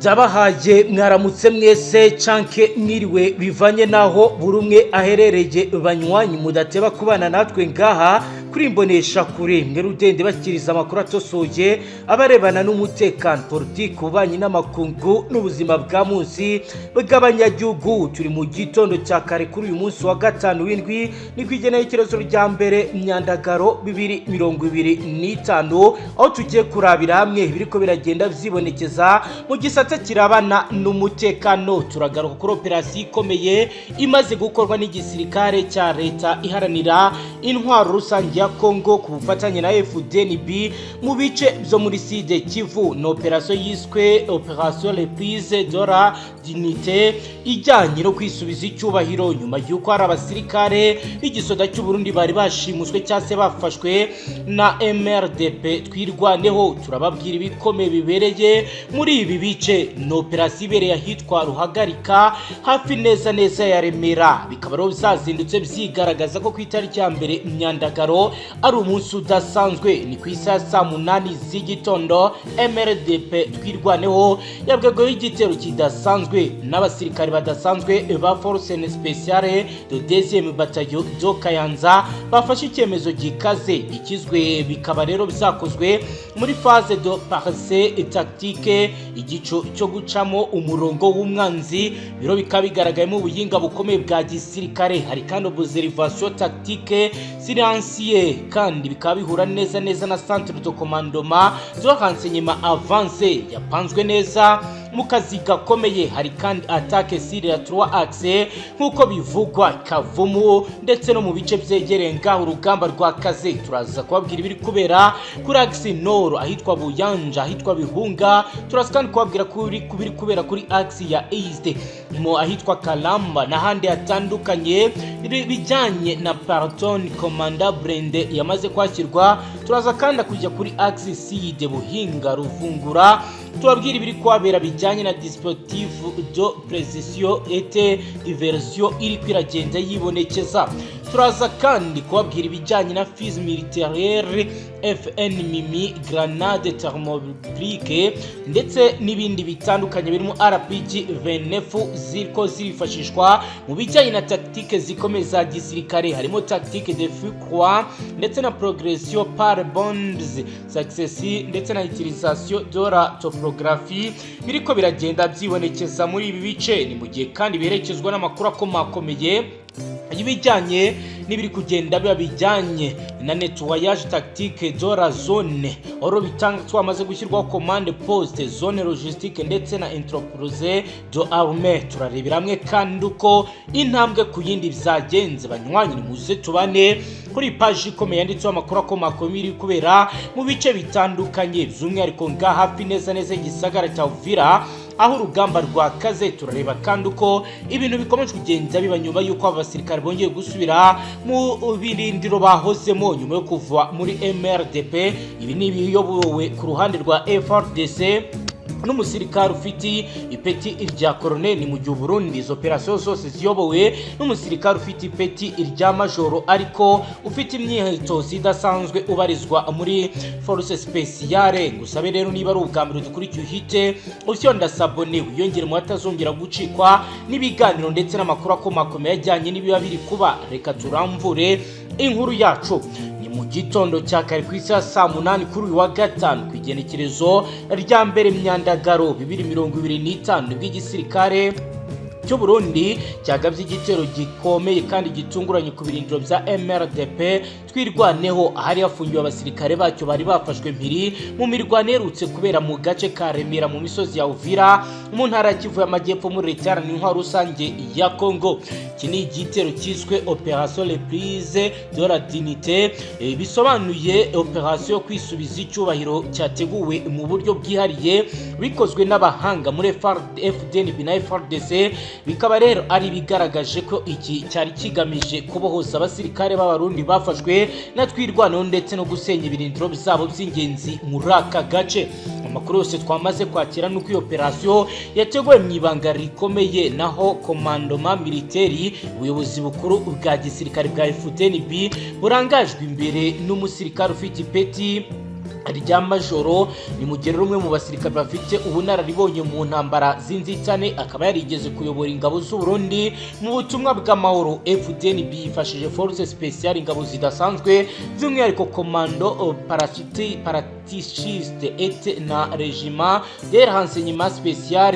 Ndabahaye mwaramutse mwese canke mwiriwe, bivanye naho buri umwe aherereye. Banywanyi mudateba kubana natwe ngaha kuri Imbonesha Kure, mwe rudende bashyikiriza amakuru atosoye abarebana n'umutekano, politiki, ububanyi n'amakungu n'ubuzima bwa munsi bw'abanyagihugu. Turi mu gitondo cya kare kuri uyu munsi wa gatanu w'indwi, ni ku igenekerezo rya 1 Myandagaro 2025, aho tugiye kurabira hamwe ibiriko biragenda vyibonekeza mu gisata kirabana n'umutekano. Turagaruka kuri operasiyo ikomeye imaze gukorwa n'igisirikare cya Leta Iharanira Intwaro Rusange ya Congo ku bufatanye na FDNB mu bice byo muri Sud Kivu. Ni operasiyo yiswe Opération Reprise de la Dignité, ijyanye no kwisubiza icyubahiro nyuma y'uko hari abasirikare b'igisoda cy'u Burundi bari bashimuswe cyangwa se bafashwe na MRDP Twirwaneho. Turababwira ibikomeye bibereye muri ibi bice. Ni operasiyo ibereye ahitwa Ruhagarika, hafi neza neza ya Remera. Bikaba rero byazindutse byigaragaza ko ku itariki ya 1 Myandagaro ari umunsi udasanzwe. Ni ku isaha saa 8 z'igitondo, MRDP Twirwaneho yabwegweho igitero kidasanzwe n'abasirikare badasanzwe ba Force Spéciale de deuxième bataillon de Kayanza, bafashe icyemezo gikaze ikizwe. Bikaba rero byakozwe muri phase de percée tactique, igico cyo gucamo umurongo w'umwanzi. Biro bikaba bigaragayemo ubuhinga bukomeye bwa gisirikare. Hari kandi observation tactique silencieuse, kandi bikaba bihura neza neza na centre de commandement de renseignement avancé yapanzwe neza mu kazi gakomeye. Hari kandi attaque sur les trois axes, nk'uko bivugwa Kavumu ndetse no mu bice byegereye ngaho urugamba rwa kaze. Turaza kubabwira ibiri kubera kuri axe nord, ahitwa Buyanja, ahitwa Bihunga. Turaza kandi kubabwira kuri kubiri kubera kuri axe ya east, mu ahitwa Kalamba n'ahandi hatandukanye, bijyanye na peloton commandant blindé yamaze kwakirwa. Turaza kandi kujya kuri axe sud, Buhinga, Ruvungura, tubabwira ibiri kuhabera bijyanye na dispositif de précision et diversion iri kwiragenda yibonekeza. Turaza kandi kubabwira ibijyanye na fusil militaire FN Mini, grenade thermobarique ndetse n'ibindi bitandukanye birimo RPG 29 ziriko zirifashishwa mu bijyanye na tactique zikomeye za gisirikare. Harimo tactique de feu-croix ndetse na progression par bonds successifs ndetse na utilisation de la topographie, biriko biragenda byibonekeza muri ibi bice. Ni mu gihe kandi biherekezwa n'amakuru akomakomeye ibijyanye n'ibiri kugenda biba bijyanye na nettoyage tactique de la zone, aho bitanga twamaze gushyirwaho command poste, zone logistique ndetse na entrepose de arme. Turarebera hamwe kandi uko intambwe ku yindi byagenze. Banywanyi, muze tubane kuri paji ikomeye yanditseho amakuru akomakomeye iri kubera mu bice bitandukanye, by'umwihariko ngaha hafi neza neza igisagara cya Uvira, aho urugamba rwakaze. Turareba kandi uko ibintu bikomeje kugenda biba nyuma y'uko aba basirikare bongeye gusubira mu birindiro bahozemo nyuma yo kuva muri MRDP. Ibi ni ibiyobowe ku ruhande rwa FARDC n'umusirikare ufite ipeti rya koroneli, mu gihe Burundi izo operasiyo zose ziyobowe n'umusirikare ufite ipeti rya majoro ariko ufite imyitozo idasanzwe, ubarizwa muri force spéciale. Ngusabe rero, niba ari ubwa mbere dukurikiye, uhite ufyonda s'abonner, wiyongere mu batazongera gucikwa n'ibiganiro ndetse n'amakuru akomakomeye ajyanye n'ibiba biri kuba. Reka turamvure inkuru yacu. Ni mu gitondo cya kare ku isaha saa 8 kuri uyu wa gatanu, ku igenekerezo rya 1 Myandagaro 2025, nibwo igisirikare cy'u Burundi cyagabye igitero gikomeye kandi gitunguranye ku birindiro bya MRDP Twirwaneho, ahari hafungiwe abasirikare bacyo bari bafashwe mpiri mu mirwano iherutse kubera mu gace ka Remera, mu misozi ya Uvira, mu ntara ya Kivu y'Amajyepfo, muri Leta Iharanira Intwaro Rusange ya Congo. Iki ni igitero cyiswe Opération Reprise de la Dignité, bisobanuye operation yo kwisubiza icyubahiro, cyateguwe mu buryo bwihariye bikozwe n'abahanga muri FDNB na FARDC. Bikaba rero ari ibigaragaje ko iki cyari kigamije kubohoza abasirikare b'Abarundi bafashwe na Twirwaneho ndetse no gusenya ibirindiro byabo by'ingenzi muri aka gace. Amakuru yose twamaze kwakira nuko iyo operasiyo yateguwe mu ibanga rikomeye, naho commandement militaire, ubuyobozi bukuru bwa gisirikare bwa FDNB, burangajwe imbere n'umusirikare ufite ipeti Rya majoro ni mu gihe rumwe mu basirikare bafite ubunararibonye mu ntambara z'inzitane, akaba yarigeze kuyobora ingabo z'u Burundi mu butumwa bw'amahoro. FDNB yifashije force spéciale, ingabo zidasanzwe, by'umwihariko commando parachutiste et na régiment de renseignement spécial.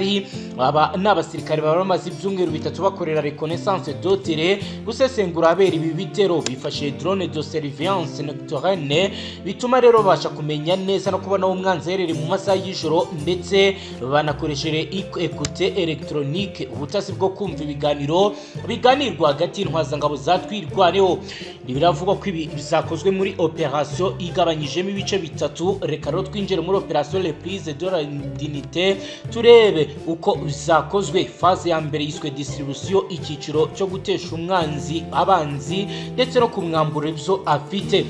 Aba ni abasirikare baba bamaze ibyumweru 3 bakorera reconnaissance de terrain, gusesengura abera ibi bitero. Bifashishije drone de surveillance nocturne, bituma rero babasha kumenya neza no kubona aho umwanzi aherereye mu masaha y'ijoro, ndetse banakoresheje écoute électronique, ubutasi bwo kumva ibiganiro biganirwa hagati y'intwazangabo za Twirwaneho. Biravugwa ko ibi bizakozwe muri operation igabanyijemo ibice bitatu. Reka rero twinjire muri operation Reprise de la Dignité, turebe uko zakozwe. Phase ya mbere yiswe distribution, icyiciro cyo gutesha umwanzi abanzi ndetse no kumwambura ibyo afite.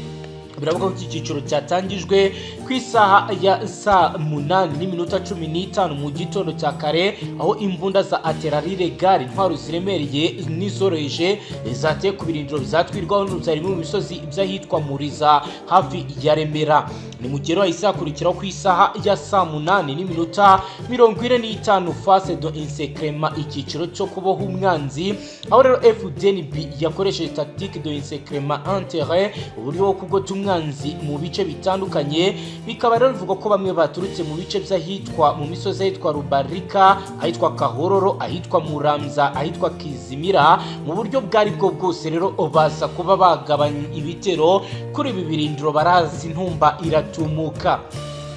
Biravuga ko iki cyiciro cyatangijwe ku isaha ya saa 8:15 mu gitondo cya kare, aho imbunda za artillerie légère, intwaro ziremereye n'izoroheje, zateye ku birindiro bizatwirwaho byari mu misozi by'ahitwa Muriza hafi ya Remera. Ni mu gihe hahise hakurikiraho ku isaha ya saa 8:45 phase de encerclement, icyiciro cyo kuboha umwanzi, aho rero FDNB yakoresheje tactique de encerclement en terrain, uburyo bwo kugota umwanzi mu bice bitandukanye. Bikaba rero bivugwa ko bamwe baturutse mu bice by'ahitwa mu misozi ahitwa Rubarika, ahitwa Kahororo, ahitwa Muramza, ahitwa Kizimira. Mu buryo bwari bwo bwose rero baza kuba bagabanya ibitero kuri ibi birindiro, barazi intumba iratumuka.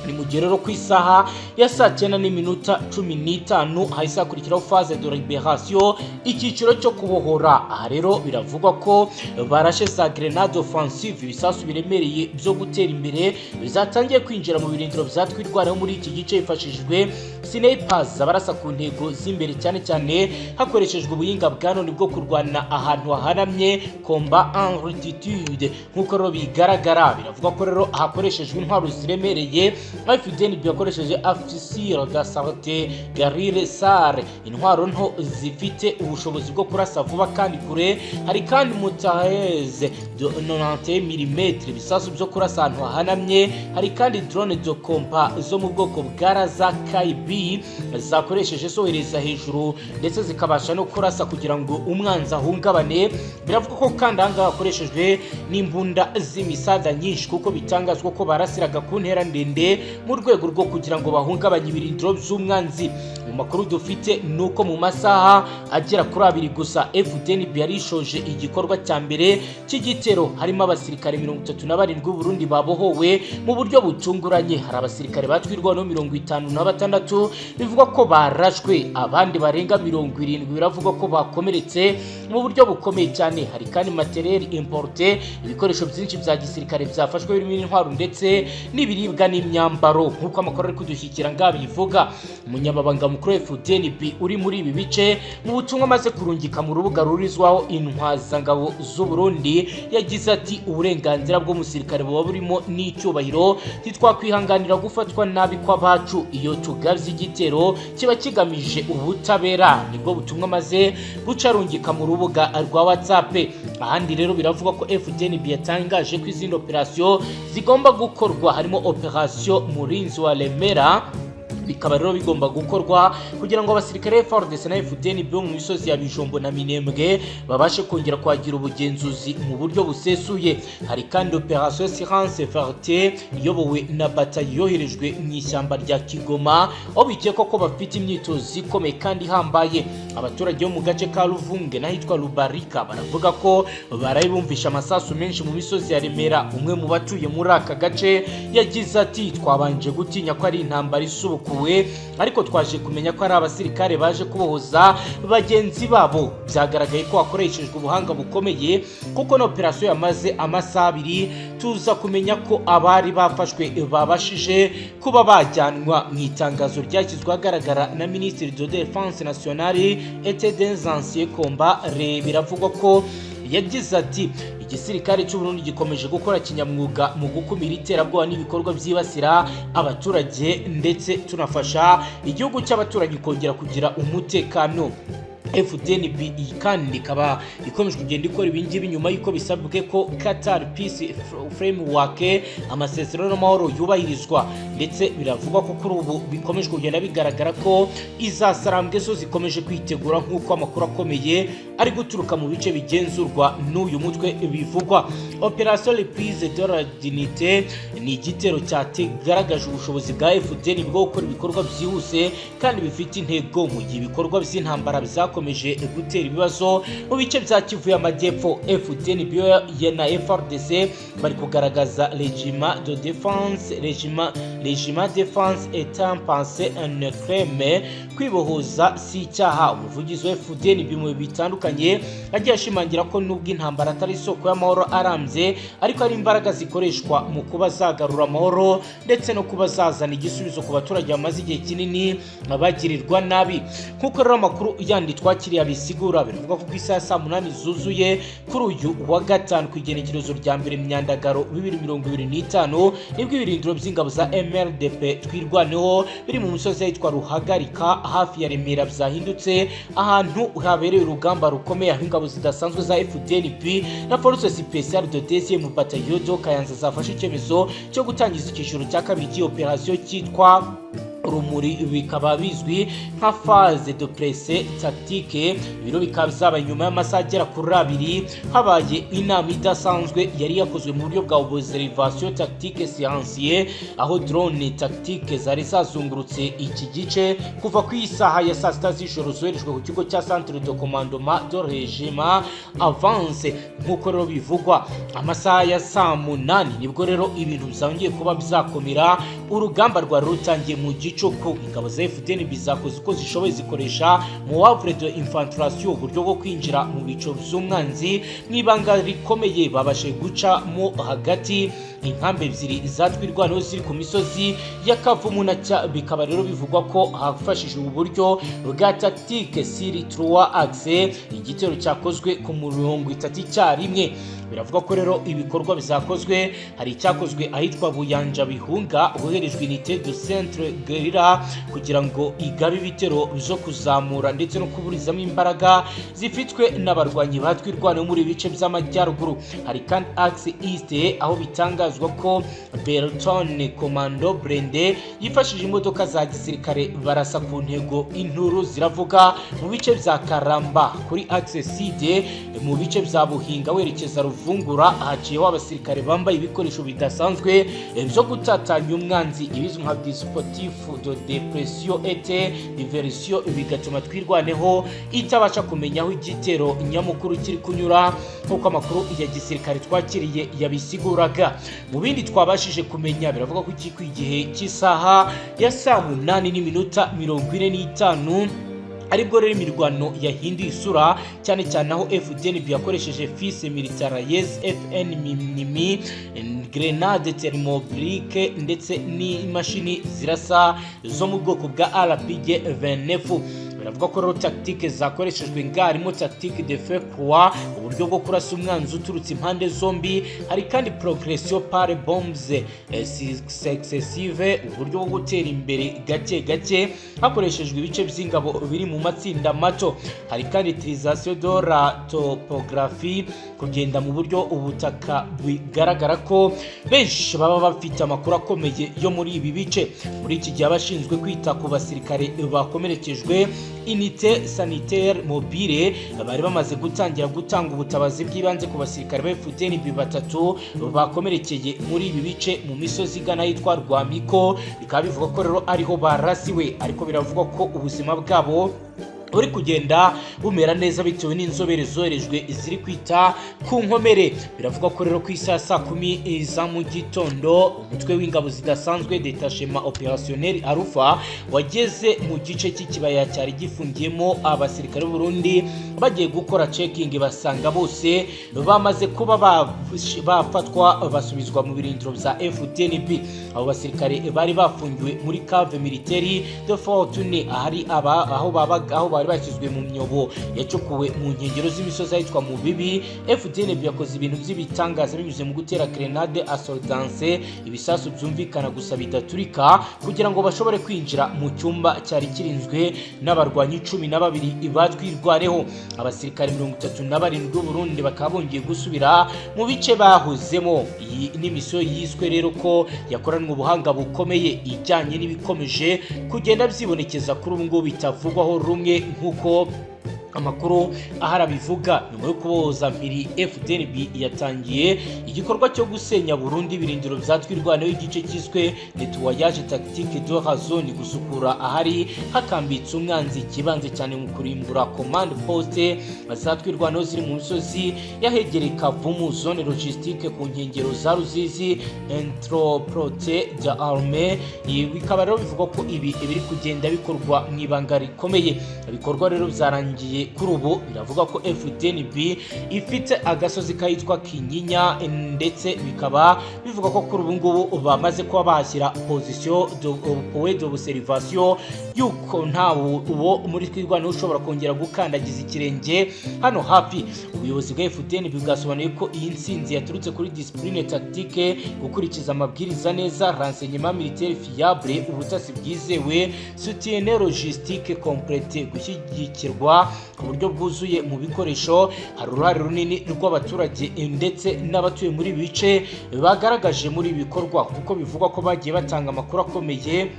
Ni mu gihe rero ku isaha ya saa 9:15 hahise hakurikiraho phase de libération, icyiciro cyo kubohora. Aha rero biravugwa ko barashe za grenade offensive, ibisasu biremereye byo gutera imbere, bizatangiye kwinjira mu birindiro bya Twirwaneho muri iki gice, hifashishijwe snipers, barasa ku ntego z'imbere cyane cyane hakoreshejwe ubuhinga bwa none bwo kurwana ahantu hahanamye, combat en altitude. Nk'uko rero bigaragara, biravugwa ko rero hakoreshejwe intwaro ziremereye. FDNB yakoresheje fusil d'assaut Galil SAR, intwaro nto zifite ubushobozi bwo kurasa vuba kandi kure. Hari kandi mitrailleuses de 91 mm, ibisasu byo kurasa ahantu hahanamye. Hari kandi drone de combat zo mu bwoko bwa Laser KB zakoresheje zohereza hejuru, ndetse zikabasha no kurasa kugira ngo umwanzi ahungabane. Biravuga ko kandi ahangaha hakoreshejwe n'imbunda z'imisada nyinshi, kuko bitangazwa ko barasiraga ku ntera ndende mu rwego rwo kugira ngo bahungabanye ibirindiro by'umwanzi. Mu makuru dufite ni uko mu masaha agera kuri 2 gusa FDNB yari ishoje igikorwa cya mbere cy'igitero, harimo abasirikare 37 b'Uburundi babohowe mu buryo butunguranye. Hari abasirikare batwirwaho 56 bivugwa ko barashwe, abandi barenga 70 biravugwa ko bakomeretse mu buryo bukomeye cyane. Hari kandi matériel importé, ibikoresho byinshi bya gisirikare byafashwe, birimo intwaro ndetse n'ibiribwa n'imyambaro, nk'uko amakuru ari kudushyikira ngaha bivuga. Umunyamabanga mukuru wa FDNB uri muri ibi bice, mu butumwa amaze kurungika mu rubuga rurizwaho intwazangabo z'u Burundi, yagize ati: "Uburenganzira bw'umusirikare buba burimo n'icyubahiro. Ntitwakwihanganira gufatwa nabi kw'abacu. Iyo tugabye igitero kiba kigamije ubutabera." Nibwo butumwa amaze guca arungika mu rubuga rwa WhatsApp. Ahandi rero biravugwa ko FDNB yatangaje ko izindi operasiyo zigomba gukorwa, harimo operasiyo Murinzi wa Remera. Bikaba rero bigomba gukorwa kugira ngo abasirikare FARDC na FDNB bo mu misozi ya Bijombo na Minembwe babashe kongera kwagira ubugenzuzi mu buryo busesuye. Hari kandi operation Silence Verte iyobowe na batayo yoherejwe mu ishyamba rya Kigoma, aho bikekwa ko bafite imyitozo ikomeye kandi ihambaye. Abaturage bo mu gace ka Ruvunge n'ahitwa Rubarika baravuga ko baraye bumvisha amasasu menshi mu misozi ya Remera. Umwe mu batuye muri aka gace yagize ati: "Twabanje gutinya ko ari intambara isubukuwe, ariko twaje kumenya ko ari abasirikare baje kubohoza bagenzi babo. Byagaragaye ko hakoreshejwe ubuhanga bukomeye, kuko na operasiyo yamaze amasaha 2, tuza kumenya ko abari bafashwe babashije kuba bajyanwa." Mu itangazo ryashyizwe ahagaragara na Minisitiri de Défense nationale et des Anciens Combattants, biravugwa ko yagize ati: "Igisirikare cy'u Burundi gikomeje gukora kinyamwuga mu gukumira iterabwoba n'ibikorwa byibasira abaturage, ndetse tunafasha igihugu cy'abaturanyi kongera kugira umutekano." FDNB iyi kandi ikaba ikomeje kugenda ikora ibingibi nyuma y'uko bisabwe ko Qatar Peace Framework, amasezerano y'amahoro, yubahirizwa. Ndetse biravugwa ko kuri ubu bikomeje kugenda bigaragara ko izasarambwe zo zikomeje kwitegura, nk'uko amakuru akomeye ari guturuka mu bice bigenzurwa n'uyu mutwe bivugwa. Operation Reprise de la Dignité ni igitero cyagaragaje ubushobozi bwa FDN bwo gukora ibikorwa byihuse kandi bifite intego, mu gihe ibikorwa by'intambara byakomeje gutera ibibazo mu bice bya Kivu y'Amajyepfo. FDNB na FARDC bari kugaragaza régime de défense, régime défense est un pensée un crime, kwibohoza si icyaha. Umuvugizi wa FDNB mu bihe bitandukanye agiye ashimangira ko nubwo intambara atari isoko y'amahoro arambye, ariko ari imbaraga zikoreshwa mu kuba zagarura amahoro ndetse no kuba zazana igisubizo ku baturage bamaze igihe kinini bagirirwa nabi. Nk'uko rero amakuru yandi twakiriye abisigura, biravuga ko ku isaha ya saa 8 zuzuye kuri uyu wa gatanu, ku igenekerezo rya 1 Myandagaro 2025, nibwo ibirindiro by'ingabo za MRDP Twirwaneho biri mu musozi ahitwa Ruhagarika hafi ya Remera byahindutse ahantu habereye urugamba rukomeye, aho ingabo zidasanzwe za FDNB na Force Spéciale de deuxième Bataillon de Kayanza zafashe icyemezo cyo gutangiza icyiciro cya kabiri cy'iyi operation cyitwa Rumuri, bikaba bizwi nka phase de percée tactique. Ibiro bikaba byabaye nyuma y'amasaha agera kuri 2 habaye inama idasanzwe yari yakozwe mu buryo bwa observation tactique silencieuse, aho drone tactique zari zazungurutse iki gice kuva ku isaha ya saa 6 z'ijoro, zoherejwe ku kigo cya centre de commandement de régiment avancé. Nk'uko rero bivugwa, amasaha ya saa 8 nibwo rero ibintu byongeye kuba byakomera. Urugamba rwari rutangiye mu gicuku. Ingabo za FDNB zakoze uko zishoboye, zikoresha manœuvre de infiltration, uburyo bwo kwinjira mu bico by'umwanzi mu ibanga rikomeye. Babashije gucamo hagati inkambi ebyiri za Twirwaneho ziri ku misozi ya Kavumu na Cya. Bikaba rero bivugwa ko hafashijwe uburyo bwa tactique sur trois axes, igitero cyakozwe ku mirongo itatu icyarimwe. Biravuga ko rero ibikorwa bizakozwe, hari icyakozwe ahitwa Buyanja Bihunga, woherejwe unité de centre guérilla kugira ngo igabe ibitero byo kuzamura ndetse no kuburizamo imbaraga zifitwe n'abarwanyi ba Twirwaneho muri ibice by'amajyaruguru. Hari kandi axe est, aho bitangazwa ko peloton commando blindé yifashishije imodoka za gisirikare barasa ku ntego, inturu ziravuga mu bice bya Karamba. Kuri axe sud, mu bice bya Buhinga werekeza Ruvungura, haciyeho abasirikare bambaye ibikoresho bidasanzwe byo gutatanya umwanzi, ibizwi nka dispositif de dispersion et diversion, bigatuma Twirwaneho itabasha kumenya aho igitero nyamukuru kiri kunyura, nk'uko amakuru ya gisirikare twakiriye yabisiguraga. Mu bindi twabashije kumenya, biravuga ko iki igihe cy'isaha ya saa 8 n'iminota 45 aribwo rero imirwano yahinduye isura cyane cyane, aho FDNB yakoresheje fusées mitrailleuses FN Minimi, grenade thermobarique ndetse n'imashini zirasa zo mu bwoko bwa RPG 29. Biravuga ko rero tactique zakoreshejwe nga harimo tactique de feu croisé, uburyo bwo kurasa umwanzi uturutse impande zombi. Hari kandi progression par bombes successives, uburyo bwo gutera imbere gake gake hakoreshejwe ibice by'ingabo biri mu matsinda mato. Hari kandi utilisation de la topographie, kugenda mu buryo ubutaka bigaragara ko benshi baba bafite amakuru akomeye yo muri ibi bice. Muri iki gihe, abashinzwe kwita ku basirikare bakomerekejwe, unité sanitaire mobile, bari bamaze gutangira gutanga ubutabazi bw'ibanze ku basirikare ba FDNB batatu bakomerekeye muri ibi bice mu misozi igana ahitwa Rwamiko. Bikaba bivugwa ko rero ariho barasiwe, ariko biravugwa ko ubuzima bwabo buri kugenda bumera neza bitewe n'inzobere zoherejwe ziri kwita ku nkomere. Biravugwa ko rero ku isaha saa 10 za mu gitondo, umutwe w'ingabo zidasanzwe détachement opérationnel Alpha wageze mu gice cy'ikibaya cyari gifungiyemo abasirikare b'u Burundi. Bagiye gukora checking, basanga bose bamaze kuba bafatwa, basubizwa mu birindiro bya FDNB. Abo basirikare bari bafungiwe muri cave militaire de Fortune, ahari aba aho babaga, aho bari bashyizwe mu myobo yacukuwe mu nkengero z'imisozi ahitwa mu Bibi. FDNB yakoze ibintu by'ibitangaza binyuze mu gutera grenade assourdissante, ibisasu byumvikana gusa bidaturika, kugira ngo bashobore kwinjira mu cyumba cyari kirinzwe n'abarwanyi 12 batwirwaneho. Abasirikare 37 b'u Burundi bakaba bongeye gusubira mu bice bahozemo. Iyi ni misiyo yiswe rero ko yakoranwe ubuhanga bukomeye, ijyanye n'ibikomeje kugenda byibonekeza kuri ubu ngubu bitavugwaho rumwe, nk'uko amakuru ahari abivuga. Nyuma yo kubohoza mpiri, FDNB yatangiye igikorwa cyo gusenya burundu ibirindiro bya Twirwaneho, igice cyiswe nettoyage tactique de la zone, gusukura ahari hakambitse umwanzi, kibanze cyane mu kurimbura command poste za Twirwaneho ziri mu misozi yahegereye Kavumu, zone logistique ku nkengero za Ruzizi, entrepôt d'armes. Ibi bikaba rero bivugwa ko ibi biri kugenda bikorwa mu ibanga rikomeye. Ibikorwa rero byarangiye. Kuri ubu biravuga ko FDNB ifite agasozi kahitwa Kinyinya, ndetse bikaba bivuga ko kuri ubu ngubu bamaze kuba bahashyira position de point d'observation, yuko nta uwo muri Twirwaneho ushobora kongera gukandagiza ikirenge hano hafi. Ubuyobozi bwa FDNB bwasobanuye ko iyi ntsinzi yaturutse kuri discipline tactique, gukurikiza amabwiriza neza, renseignement militaire fiable, ubutasi bwizewe, soutien logistique complète, gushyigikirwa ku buryo bwuzuye mu bikoresho. Hari uruhare runini rw'abaturage ndetse n'abatuye muri ibi bice bagaragaje muri ibi bikorwa, kuko bivugwa ko bagiye batanga amakuru akomeye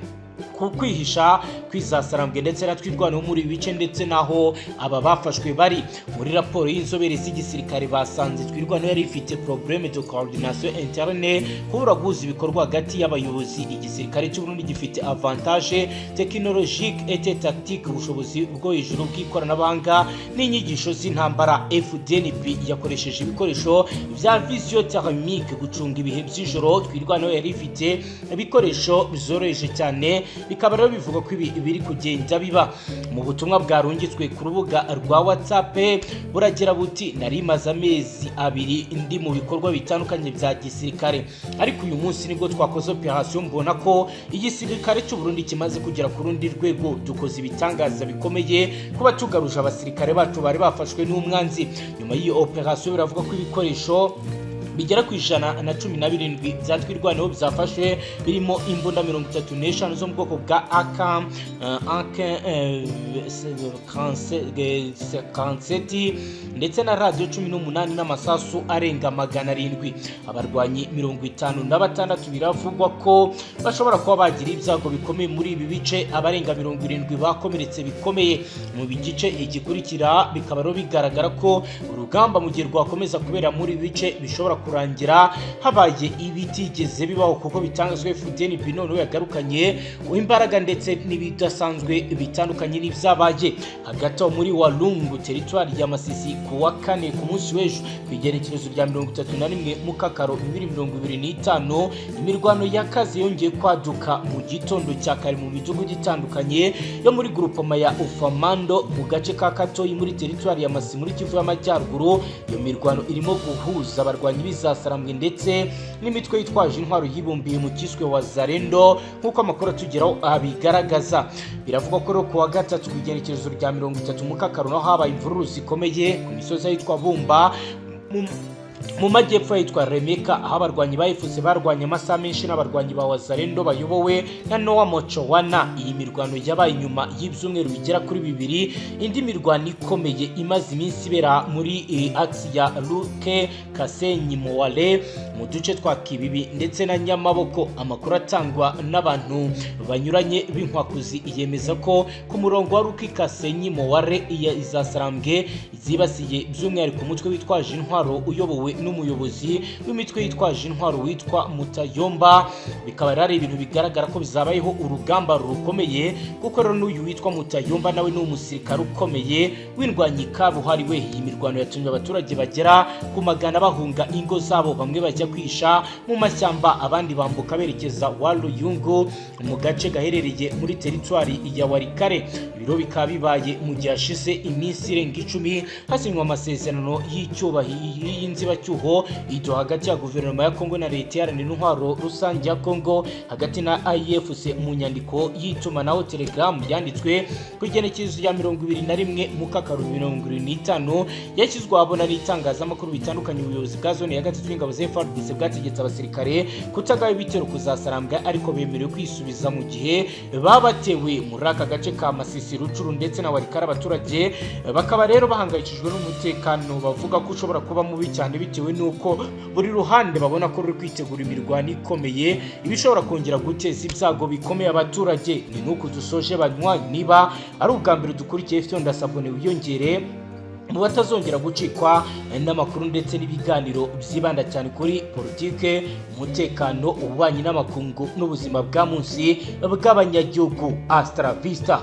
ku kwihisha kwizasarambwe ndetse na Twirwaneho muri ibi bice, ndetse n'aho aba bafashwe bari. Muri raporo y'inzobere z'igisirikare, basanze Twirwaneho yari ifite problème de coordination interne, kubura guhuza ibikorwa hagati y'abayobozi. Igisirikare cy'u Burundi gifite avantage technologique et tactique, ubushobozi bwo hejuru bw'ikoranabuhanga n'inyigisho z'intambara. FDNB yakoresheje ibikoresho bya vision thermique, gucunga ibihe by'ijoro. Twirwaneho yari ifite ibikoresho bizoroheje cyane. Bikaba rero bivuga ko ibi biri kugenda biba. Mu butumwa bwarungitswe ku rubuga rwa WhatsApp buragira buti: "Nari maze amezi 2 ndi mu bikorwa bitandukanye bya gisirikare, ariko uyu munsi nibwo twakoze operation, mbona ko igisirikare cy'u Burundi kimaze kugera ku rundi rwego. Dukoze ibitangaza bikomeye kuba tugaruje abasirikare bacu bari bafashwe n'umwanzi." Nyuma y'iyo operation, biravuga ko ibikoresho bigera ku 117 bya Twirwaneho byafashwe, birimo imbunda 35 zo mu bwoko bwa AK AK 47, ndetse na radiyo 18 n'amasasu arenga 700. Abarwanyi 56 biravugwa ko bashobora kuba bagira ibyago bikomeye muri ibi bice. Abarenga 70 bakomeretse bikomeye. Mu gice igikurikira, bikaba rero bigaragara ko urugamba, mu gihe rwakomeza kubera muri ibi bice, bishobora kurangira habaye ibitigeze bibaho, kuko bitangazwa FDNB noneho yagarukanye imbaraga ndetse n'ibidasanzwe bitandukanye n'ibyabaye. Hagati aho, muri Walungu, teritwari ya Masisi, ku wa kane, ku munsi w'ejo, ku igenekerezo rya 31 Mukakaro 2025, imirwano y'akazi yongeye kwaduka mu gitondo cya kare mu midugudu itandukanye yo muri grupoma ya Ufamando, mu gace ka Katoyi, muri teritwari ya Masisi, muri Kivu y'Amajyaruguru. Iyo mirwano irimo guhuza abarwanyi b'Izasarambwe ndetse n'imitwe yitwaje intwaro yibumbiye mu kiswe Wazalendo, nk'uko amakuru atugeraho abigaragaza. Biravugwa ko rero ku wa gatatu, ku igenekerezo rya 30 Mukakaro, naho habaye imvururu zikomeye ku misozi ahitwa Bumba, mu majyepfo ahitwa Remeka, aho abarwanyi ba AFC barwanye amasaha menshi n'abarwanyi ba Wazalendo bayobowe na Noah Mochowana. Iyi mirwano yabaye nyuma y'ibyumweru bigera kuri 2 indi mirwano ikomeye imaze iminsi ibera muri axe ya Luke Kasenyi Moale, mu duce twa Kibibi ndetse na Nyamaboko. Amakuru atangwa n'abantu banyuranye b'inkwakuzi yemeza ko ku murongo wa Luke Kasenyi Moale, Izasarambwe zibasiye by'umwihariko umutwe witwaje intwaro uyobowe iyobowe n'umuyobozi w'imitwe yitwaje intwaro witwa Mutayomba. Bikaba rero ari ibintu bigaragara ko bizabayeho urugamba rukomeye, kuko rero n'uyu witwa Mutayomba nawe ni umusirikare ukomeye w'indwanyi kabuhariwe. Iyi mirwano yatumye abaturage bagera ku magana bahunga ingo zabo, bamwe bajya kwisha mu mashyamba, abandi bambuka berekeza Waluyungu mu gace gaherereye muri teritwari ya Walikale. Ibiro bikaba bibaye mu gihe hashize iminsi irenga 10 hasinywa amasezerano y'inzibacyuho ito hagati ya guverinoma ya Kongo na leta iharanira intwaro rusange ya Kongo hagati na AFC. Mu nyandiko y'itumanaho Telegram yanditswe ku igenekerezo rya 21 Mukakaru 75 yashyizwe ahabona n'itangazamakuru bitandukanye, ubuyobozi bwa zone ya gatatu y'ingabo za FARDC bwategetse abasirikare kutagaba ibitero kuzasarambwa, ariko bemerewe kwisubiza mu gihe babatewe muri aka gace ka Masisi, Rucuru ndetse na Walikale. Abaturage bakaba rero bahangayikishijwe n'umutekano, bavuga ko ushobora kuba mubi cyane bitewe n'uko buri ruhande babona ko ruri kwitegura imirwano ikomeye, ibishobora kongera guteza ibyago bikomeye abaturage. Ni nuku dusoje banywa. Niba ari ubwa mbere dukurikiye, ndasabone wiyongere mu batazongera gucikwa n'amakuru ndetse n'ibiganiro byibanda cyane kuri politike, umutekano, ububanyi n'amakungu n'ubuzima bwa munsi bw'abanyagihugu. Hasta la vista.